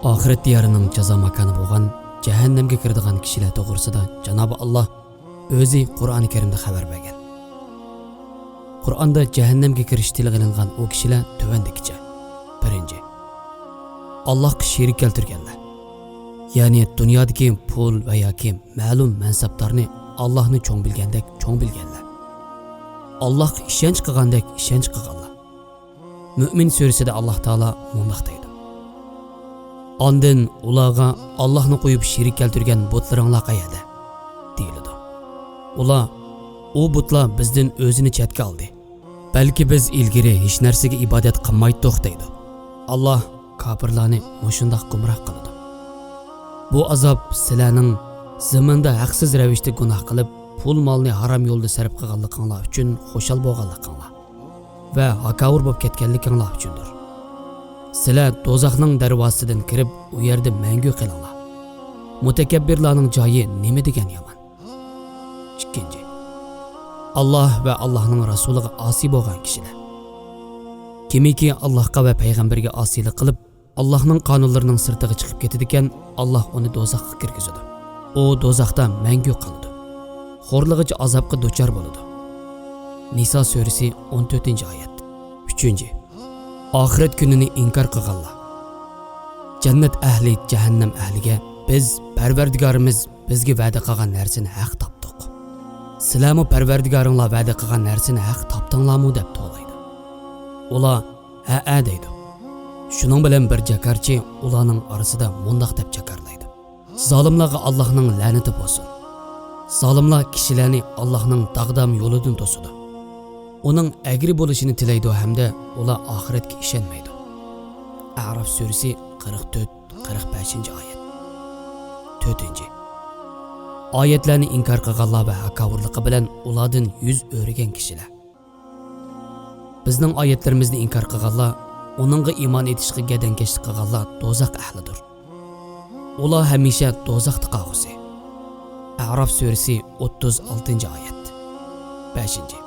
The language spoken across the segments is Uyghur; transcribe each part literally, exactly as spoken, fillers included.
ئاخىرەت دىيارىنىڭ جازا ماكانى بولغان جەھەننەمگە كىرىدىغان كىشىلەر توغرىسىدا جانابى ئاللاھ ئۆزى قۇرئانى كەرىمدە خەۋەر بەرگەن. قۇرئاندا جەھەننەمگە كىرىش تىلغا ئېلىنغان ئۇ كىشىلەر تۆۋەندىكىچە. بىرىنچى، ئاللاھقا شېرىك كەلتۈرگەنلەر. يەنى دۇنيادىكى پۇل ۋە ياكى مەلۇم مەنسەپدارنى ئاللاھنى چوڭ بىلگەندەك چوڭ بىلگەنلەر. ئاللاھقا ئىشەنچ قىلغاندەك ئىشەنچ قىلغانلار. مۆمىن سۈرىسىدە ئاللاھ تائالا مۇنداق دەيدۇ: «ئاندىن ئۇلارغا ئاللاھنى قويۇپ شېرىك كەلتۈرگەن بۇتلىرىڭلار قەيەردە؟» دېيىلىدۇ. ئۇلار: «ئۇ بۇتلار بىزدىن ئۆزىنى چەتكە ئالدى. بەلكى بىز ئىلگىرى ھېچ نەرسىگە ئىبادەت قىلمايتتۇق» دەيدۇ. ئاللاھ كاپىرلارنى مۇشۇنداق گۇمراھ قىلىدۇ. بۇ ئازاب سىلەرنىڭ زېمىندا ھەقسىز رەۋىشتە گۇناھ قىلىپ، پۇل-مالنى ھارام يولدا سەرپ قىلغانلىقىڭلار ئۈچۈن خۇشال بولغانلىقىڭلار ۋە ھاكاۋۇر بولۇپ كەتكەنلىكىڭلار ئۈچۈندۇر. سىلەر دوزاخنىڭ دەرۋازىسىدىن كىرىپ، ئۇ يەردە مەڭگۈ قېلىڭلار. مۇتەكەببىرلارنىڭ جايى نېمە دېگەن يامان! ئىككىنچى، ئاللاھ ۋە ئاللاھنىڭ رەسۇلىغا ئاسىي بولغان كىشىلەر. كىمكى ئاللاھقا ۋە پەيغەمبەرگە ئاسىيلىق قىلىپ، ئاللاھنىڭ قانۇنلىرىنىڭ سىرتىغا چىقىپ كېتىدىكەن، ئاللاھ ئۇنى دوزاخقا كىرگۈزىدۇ. ئۇ دوزاختا مەڭگۈ قالىدۇ. خورلىغۇچى ئازابقا دۇچار بولىدۇ. نىسا سۈرىسى، ئون تۆتىنچى ئايەت. ئۈچىنچى، ئاخىرەت كۈنىنى ئىنكار قىلغانلار. جەننەت ئەھلى جەھەننەم ئەھلىگە: «بىز پەرۋەردىگارىمىز بىزگە ۋەدە قىلغان نەرسىنى ھەق تاپتۇق. سىلەرمۇ پەرۋەردىگارىڭلار ۋەدە قىلغان نەرسىنى ھەق تاپتىڭلارمۇ؟» دەپ توۋلايدۇ. ئۇلار: «ھەئە» دەيدۇ. شۇنىڭ بىلەن بىر جاكارچى ئۇلارنىڭ ئارىسىدا مۇنداق دەپ جاكارلايدۇ: «زالىملارغا ئاللاھنىڭ لەنىتى بولسۇن! زالىملار كىشىلەرنى ئاللاھنىڭ داغدام يولىدىن توسىدۇ. ئۇنىڭ ئەگرى بولۇشىنى تىلەيدۇ ھەمدە ئۇلار ئاخىرەتكە ئىشەنمەيدۇ.» ئەراف سۈرىسى، قىرىق تۆت، قىرىق بەشىنچى ئايەت. تۆتىنچى، ئايەتلەرنى ئىنكار قىلغانلار ۋە ھاكاۋۇرلۇقى بىلەن ئۇلاردىن يۈز ئۆرۈگەن كىشىلەر. بىزنىڭ ئايەتلىرىمىزنى ئىنكار قىلغانلار، ئۇنىڭغا ئىمان ئېيتىشقا گەدەڭكەشلىك قىلغانلار دوزاخ ئەھلىدۇر. ئۇلار ھەمىشە دوزاختا قالغۇسى. ئەراف سۈرىسى، ئوتتۇز ئالتىنچى ئايەت. بەشىنچى،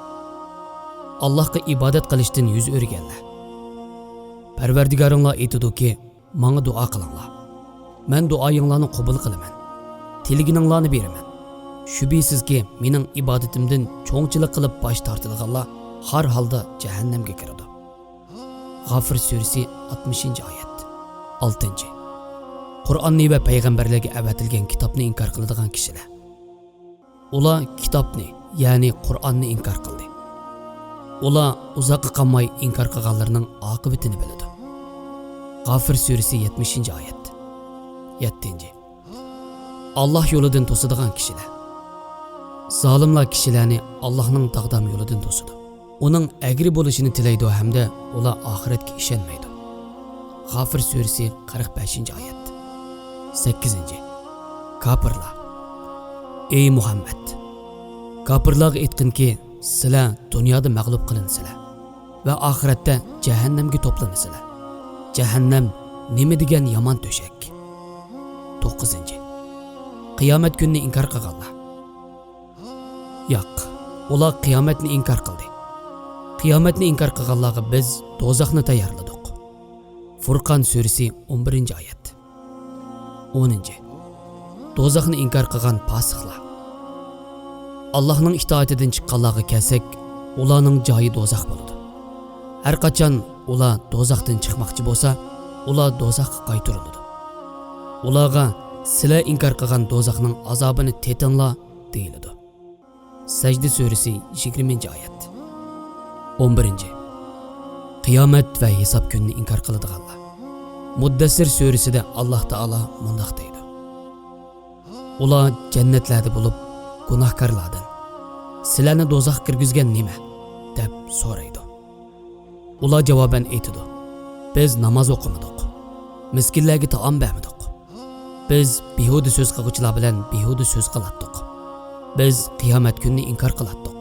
ئاللاھقا ئىبادەت قىلىشتىن يۈز ئۆرۈگەنلەر. پەرۋەردىگارىڭلار ئېيتىدۇكى، ماڭا دۇئا قىلىڭلار. مەن دۇئايىڭلارنى قوبۇل قىلىمەن. تىلىگىنىڭلارنى بېرىمەن. شۈبھىسىزكى، مېنىڭ ئىبادىتىمدىن چوڭچىلىق قىلىپ باش تارتىدىغانلار ھار ھالدا جەھەننەمگە كىرىدۇ. غافىر سۈرىسى، ئاتمىشىنچى ئايەت. ئالتىنچى، قۇرئاننى ۋە پەيغەمبەرلەرگە ئەۋەتىلگەن كىتابنى ئىنكار قىلىدىغان كىشىلەر. ئۇلار كىتابنى، يەنى قۇرئاننى ئىنكار قىلدى. ئۇلار ئۇزاققا قالماي ئىنكار قىلغانلىرىنىڭ ئاقىۋىتىنى بىلىدۇ. غافىر سۈرىسى، يەتمىشىنچى ئايەت. يەتتىنچى، ئاللاھ يولىدىن توسىدىغان كىشىلەر. زالىملار كىشىلەرنى ئاللاھنىڭ داغدام يولىدىن توسىدۇ. ئۇنىڭ ئەگرى بولۇشىنى تىلەيدۇ ھەمدە ئۇلار ئاخىرەتكە ئىشەنمەيدۇ. غافىر سۈرىسى، قىرىق بەشىنچى ئايەت. سەككىزىنچى، كاپىرلار. ئەي مۇھەممەد! كاپىرلارغا ئېيتقىنكى، سىلەر دۇنيادا مەغلۇپ قىلىنىسىلەر ۋە ئاخىرەتتە جەھەننەمگە توپلىنىسىلەر. جەھەننەم نېمە دېگەن يامان تۆشەك! توققۇزىنچى، قىيامەت كۈنىنى ئىنكار قىلغانلار. ياق، ئۇلار قىيامەتنى ئىنكار قىلدى. قىيامەتنى ئىنكار قىلغانلارغا بىز دوزاخنى تەييارلىدۇق. فۇرقان سۈرىسى، ئون بىرىنچى ئايەت. ئونىنچى، دوزاخنى ئىنكار قىلغان پاسىقلار. ئاللاھنىڭ ئىتائىتىدىن چىققانلارغا كەلسەك، ئۇلارنىڭ جايى دوزاخ بولىدۇ. ھەر قاچان ئۇلار دوزاختىن چىقماقچى بولسا، ئۇلار دوزاخقا قايتۇرۇلىدۇ. ئۇلارغا، سىلەر ئىنكار قىلغان دوزاخنىڭ ئازابىنى تېتىڭلار، دېيىلىدۇ. سەجدە سۈرىسى، يىگىرمىنچى ئايەت. ئون بىرىنچى، قىيامەت ۋە ھېساب كۈنىنى ئىنكار قىلىدىغانلار. مۇددەسسىر سۈرىسىدە ئاللاھ تائالا مۇنداق دەيدۇ: ئۇلار جەننەتلەردە بولۇپ، گۇناھكارلاردىن، سىلەرنى دوزاخقا كىرگۈزگەن نېمە؟ دەپ سورايدۇ. ئۇلار جاۋابەن ئېيتىدۇ: بىز ناماز ئوقۇمىدۇق، مىسكىنلەرگە تائام بەرمىدۇق. بىز بىھۇدە سۆز قىلغۇچىلار بىلەن بىھۇدە سۆز قىلاتتۇق. بىز قىيامەت كۈنىنى ئىنكار قىلاتتۇق.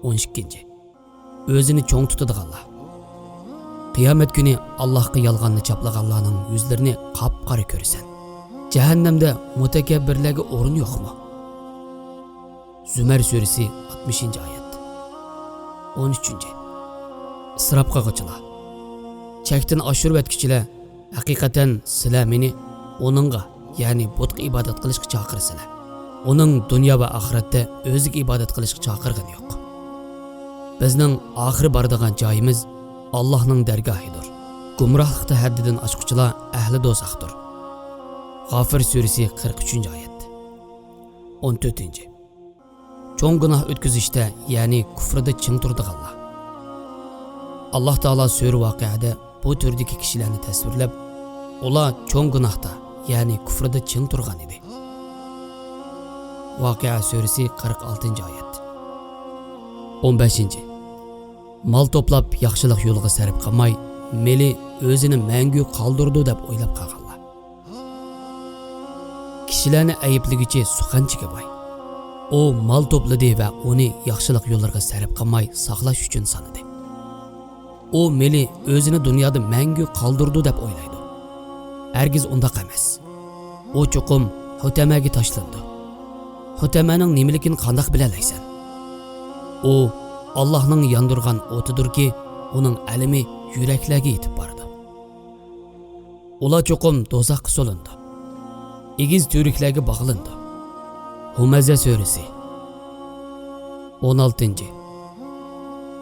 ئون ئىككىنچى، ئۆزىنى چوڭ تۇتىدىغانلار. قىيامەت كۈنى ئاللاھقا يالغاننى چاپلىغانلارنىڭ يۈزلىرىنى قاپقارا كۆرىسەن. جەھەننەمدە مۇتەكەببىرلەرگە ئورۇن يوقمۇ؟ زۈمەر سۈرىسى، ئاتمىشىنچى ئايەت. ئون ئۈچىنچى، ئىسراپ قىلغۇچىلار. چەكتىن ئاشۇرۇۋەتكۈچىلەر ھەقىقەتەن سىلەر مېنى ئۇنىڭغا، يەنى بۇتقا ئىبادەت قىلىشقا چاقىرىسىلەر. ئۇنىڭ دۇنيا ۋە ئاخىرەتتە ئۆزىگە ئىبادەت قىلىشقا چاقىرغىنى يوق. بىزنىڭ ئاخىرى بارىدىغان جايىمىز ئاللاھنىڭ دەرگاھىدۇر. گۇمراھلىقتا ھەددىدىن ئاشقۇچىلار ئەھلى دوزاختۇر. غافىر سۈرىسى، قىرىق ئۈچىنچى ئايەت. ئون تۆتىنچى. چوڭ گۇناھ ئۆتكۈزۈشتە، يەنى كۇفرىدا چىڭ تۇرىدىغانلار. ئاللاھ تائالا سۈرە ۋاقىئەدە بۇ تۈردىكى كىشىلەرنى تەسۋىرلەپ، ئۇلار چوڭ گۇناھتا، يەنى كۇفرىدا چىڭ تۇرغان ئىدى. ۋاقىئە سۈرىسى، قىرىق ئالتىنچى ئايەت. ئون بەشىنچى. مال توپلاپ ياخشىلىق يولىغا سەرپ قىلماي، مېلى ئۆزىنى مەڭگۈ قالدۇرىدۇ دەپ ئويلاپ قالغانلار. كىشىلەرنى ئەيىبلىگۈچى سۇخەنچىگە باي. ئۇ مال توپلىدى ۋە ئۇنى ياخشىلىق يوللىرىغا سەرپ قىلماي ساقلاش ئۈچۈن سانىدى. ئۇ مېلى ئۆزىنى دۇنيادا مەڭگۈ قالدۇرىدۇ دەپ ئويلايدۇ. ھەرگىز ئۇنداق ئەمەس. ئۇ چوقۇم ھۇتەمەگە تاشلىنىدۇ. ھۇتەمەنىڭ نېمىلىكىنى قانداق بىلەلەيسەن؟ ئۇ ئاللاھنىڭ ياندۇرغان ئوتىدۇركى، ئۇنىڭ ئەلىمى يۈرەكلەرگە يېتىپ بارىدۇ. ئۇلار چوقۇم دوزاخقا سولىنىدۇ. ئېگىز تۈۋرۈكلەرگە باغلىنىدۇ. ھۇمەزە سۈرىسى. ئون ئالتىنچى.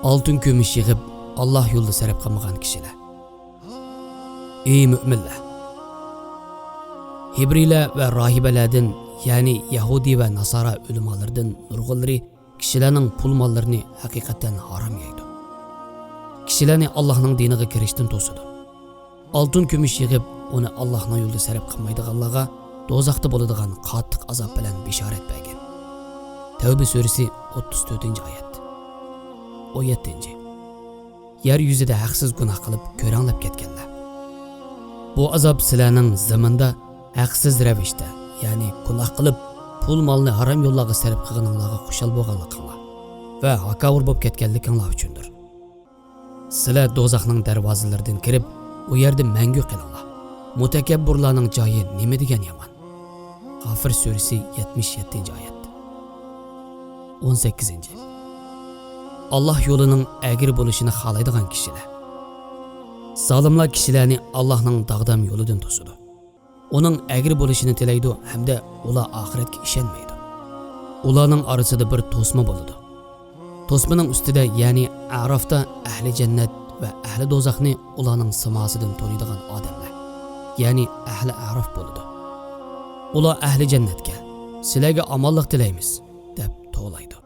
ئالتۇن كۈمۈش يىغىپ، ئاللاھ يولىدا سەرپ قىلمىغان كىشىلەر. ئەي مۆمىنلەر! ھېبرىيلەر ۋە راھىبەلەردىن، يەنى يەھۇدىي ۋە ناسارا ئۆلىمالىرىدىن نۇرغۇنلىرى كىشىلەرنىڭ پۇل ماللىرىنى ھەقىقەتەن ھارام يەيدۇ. كىشىلەرنى ئاللاھنىڭ دىنىغا كىرىشتىن توسىدۇ. ئالتۇن كۈمۈش يىغىپ، ئۇنى ئاللاھنىڭ يولىدا سەرپ قىلمايدىغانلارغا دوزاختا بولىدىغان قاتتىق ئازاب بىلەن بېشارەت بەرگەن. تەۋبە سۈرىسى، ئوتتۇز تۆتىنچى ئايەت. ئون يەتتىنچى. يەر يۈزىدە ھەقسىز گۇناھ قىلىپ كۆرەڭلەپ كەتكەنلەر. بۇ ئازاب سىلەرنىڭ زېمىندا ھەقسىز رەۋىشتە، يەنى گۇناھ قىلىپ، پۇل مالنى ھارام يوللارغا سەرپ قىلغىنىڭلارغا خۇشال بولغانلىقىڭلار ۋە ھاكاۋۇر بولۇپ كەتكەنلىكىڭلار ئۈچۈندۇر. سىلەر دوزاخنىڭ دەرۋازىلىرىدىن كىرىپ، ئۇ يەردە مەڭگۈ قېلىڭلار. مۇتەكەببۇرلارنىڭ جايى نېمە دېگەن يامان! غافىر سۈرىسى، يەتمىش يەتتىنچى ئايەت. ئون سەككىزىنچى. ئاللاھ يولىنىڭ ئەگرى بولۇشىنى خالايدىغان كىشىلەر. زالىملار كىشىلەرنى ئاللاھنىڭ داغدام يولىدىن توسىدۇ. ئۇنىڭ ئەگرى بولۇشىنى تىلەيدۇ ھەمدە ئۇلار ئاخىرەتكە ئىشەنمەيدۇ. ئۇلارنىڭ ئارىسىدا بىر توسما بولىدۇ. توسمىنىڭ ئۈستىدە، يەنى ئەرافتا ئەھلى جەننەت ۋە ئەھلى دوزاخنى ئۇلارنىڭ سىماسىدىن تونۇيدىغان ئادەملەر، يەنى ئەھلى ئەراف بولىدۇ. ئۇلار ئەھلى جەننەتكە، سىلەرگە ئامانلىق تىلەيمىز، دەپ توۋلايدۇ.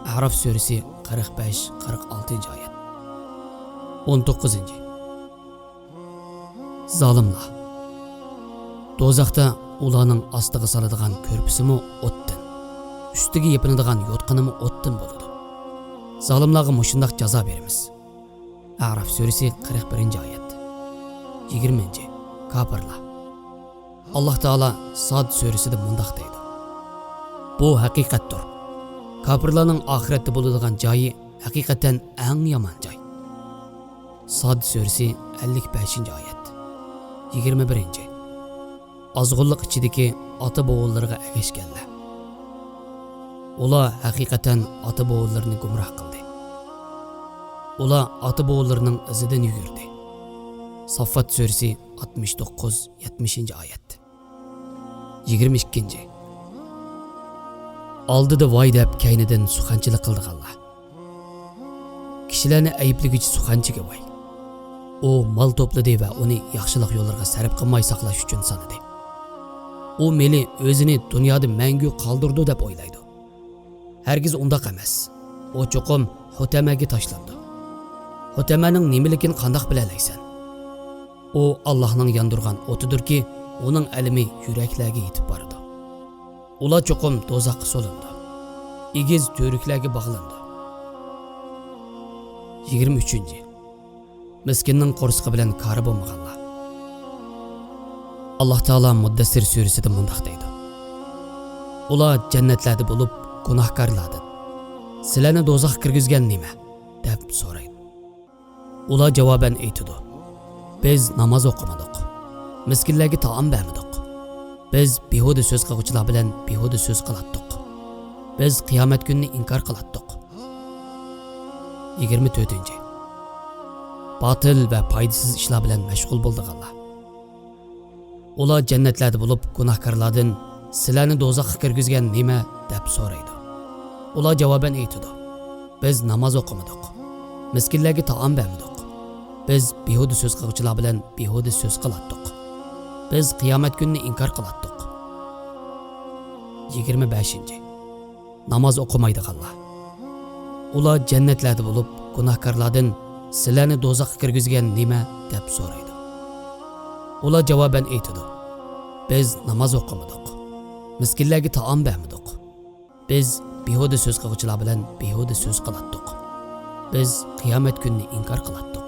ئەراف سۈرىسى، قىرىق بەش، قىرىق ئالتىنچى ئايەت. ئون توققۇزىنچى. زالىملار. دوزاختا ئۇلارنىڭ ئاستىغا سالىدىغان كۆرپىسىمۇ ئوتتىن، ئۈستىگە يېپىنىدىغان يوتقىنىمۇ ئوتتىن بولىدۇ. زالىملارغا مۇشۇنداق جازا بېرىمىز. ئەراف سۈرىسى، قىرىق بىرىنچى ئايەت. يىگىرمىنچى. كاپىرلار. ئاللاھ تائالا ساد سۈرىسىدە مۇنداق دەيدۇ: بۇ ھەقىقەتتۇر. كاپىرلارنىڭ ئاخىرەتتە بولىدىغان جايى ھەقىقەتەن ئەڭ يامان جاي. ساد سۈرىسى، ئەللىك بەشىنچى ئايەت. يىگىرمە بىرىنچى. ئازغۇنلۇق ئىچىدىكى ئاتا-بوۋىلىرىغا ئەگەشكەنلەر. ئۇلار ھەقىقەتەن ئاتا-بوۋىلىرىنى گۇمراھ قىلدى. ئۇلار ئاتا-بوۋىلىرىنىڭ ئىزىدىن يۈگۈردى. ساففات سۈرىسى، ئاتمىش توققۇز، يەتمىشىنچى ئايەت. يىگىرمە ئىككىنچى. ئالدىدا ۋاي دەپ، كەينىدىن سۇخەنچىلىك قىلىدىغانلار. كىشىلەرنى ئەيىبلىگۈچى سۇخەنچىگە ۋاي. ئۇ مال توپلىدى ۋە ئۇنى ياخشىلىق يوللىرىغا سەرپ قىلماي ساقلاش ئۈچۈن سانىدى. ئۇ مېلى ئۆزىنى دۇنيادا مەڭگۈ قالدۇرىدۇ دەپ ئويلايدۇ. ھەرگىز ئۇنداق ئەمەس. ئۇ چوقۇم ھۇتەمەگە تاشلىنىدۇ. ھۇتەمەنىڭ نېمىلىكىنى قانداق بىلەلەيسەن؟ ئۇ ئاللاھنىڭ ياندۇرغان ئوتىدۇركى، ئۇنىڭ ئەلىمى يۈرەكلەرگە يېتىپ بارىدۇ. ئۇلار چوقۇم دوزاخقا سولىنىدۇ. ئېگىز تۈۋرۈكلەرگە باغلىنىدۇ. يىگىرمە ئۈچىنچى. مىسكىننىڭ قورسىقى بىلەن كارى بولمىغانلار. ئاللاھ تائالا مۇددەسسىر سۈرىسىدە مۇنداق دەيدۇ: ئۇلار جەننەتلەردە بولۇپ، گۇناھكارلاردىن، سىلەرنى دوزاخقا كىرگۈزگەن نېمە؟ دەپ سورايدۇ. ئۇلار جاۋابەن ئېيتىدۇ: بىز ناماز ئوقۇمىدۇق، مىسكىنلەرگە تائام بەرمىدۇق، بىز بىھۇدە سۆز قىلغۇچىلار بىلەن بىھۇدە سۆز قىلاتتۇق، بىز قىيامەت كۈنىنى ئىنكار قىلاتتۇق. يىگىرمە تۆتىنچى. باتىل ۋە پايدىسىز ئىشلار بىلەن مەشغۇل بولىدىغانلار. ئۇلار جەننەتلەردە بولۇپ گۇناھكارلاردىن، سىلەرنى دوزاخقا كىرگۈزگەن نېمە؟ دەپ سورايدۇ. ئۇلار جاۋابەن ئېيتىدۇ، بىز ناماز ئوقۇمىدۇق، مىسكىنلەرگە تائام بەرمىدۇق، بىز بىھۇدە سۆز قىلغۇچىلار بىلەن بىھۇدە سۆز قىلاتتۇق، بىز قىيامەت كۈنىنى ئىنكار قىلاتتۇق. يىگىرمە بەشىنچى. ناماز ئوقۇمايدىغانلار. ئۇلار جەننەتلەردە بولۇپ گۇناھكارلاردىن، سىلەرنى دوزاخقا كىرگۈزگەن نېمە؟ دەپ سورايدۇ. ئۇلار جاۋابەن ئېيتىدۇ، بىز ناماز ئوقۇمىدۇق، مىسكىنلەرگە تائام بەرمىدۇق، بىز بىھۇدە سۆز قىلغۇچىلار بىلەن بىھۇدە سۆز قىلاتتۇق، بىز قىيامەت كۈنىنى ئىنكار قىلاتتۇق.